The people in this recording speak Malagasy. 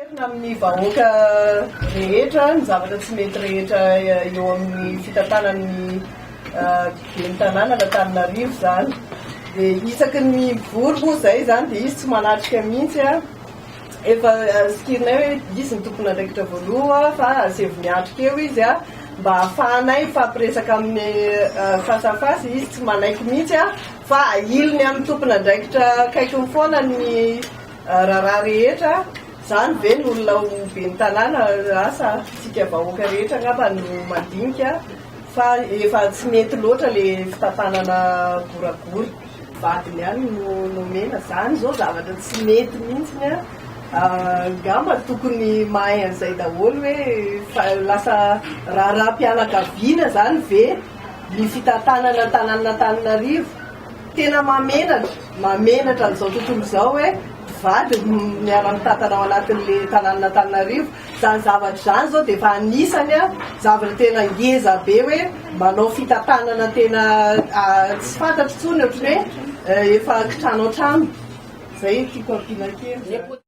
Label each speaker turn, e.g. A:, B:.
A: Averina amin'ny vahoaka rehetra ny zavatra tsy mety rehetra eo amin'ny fitantanan'ny ben'ny tanànan'Antananarivo izany. Dia isaky ny mivory moa izay izany dia izy tsy manatrika mihitsy. Efa sikirinay hoe izy no tompon'andraikitra voaloha fa asaivo miatrika eo izy mba hahafahanay mifampiresaka aminy face à face. Izy tsy manaiky mihitsy fa ahiliny amin'ny tompon'andraikitra akaikiny foana ny raharaha rehetra. Izany ve ny olona ho ben'ny tanàna? Asa isika vahoaka rehetra angamba no mandinika fa efa tsy mety loatra le fitantanana goragora. Vadiny ihany no nomena. Izany izao zavatra tsy mety mihitsy an. Angamba tokony mahay an'izay daholo hoe fa lasa raharaham-pianakaviana izany ve ny fitantanana tanànan'Antananarivo. Tena mahamenatra, mahamenatra an'izao tontolo izao hoe mpivady no miara-mitantana ao anatin'ilay tanànan'Antananarivo. Izany zavatra izany izao dia efa anisany zavatra tena ngeza be hoe manao fitantanana tena tsy fantatro intsony ohatran'ny hoe efa kitrano an-trano. Izay no tiako ampiana kely.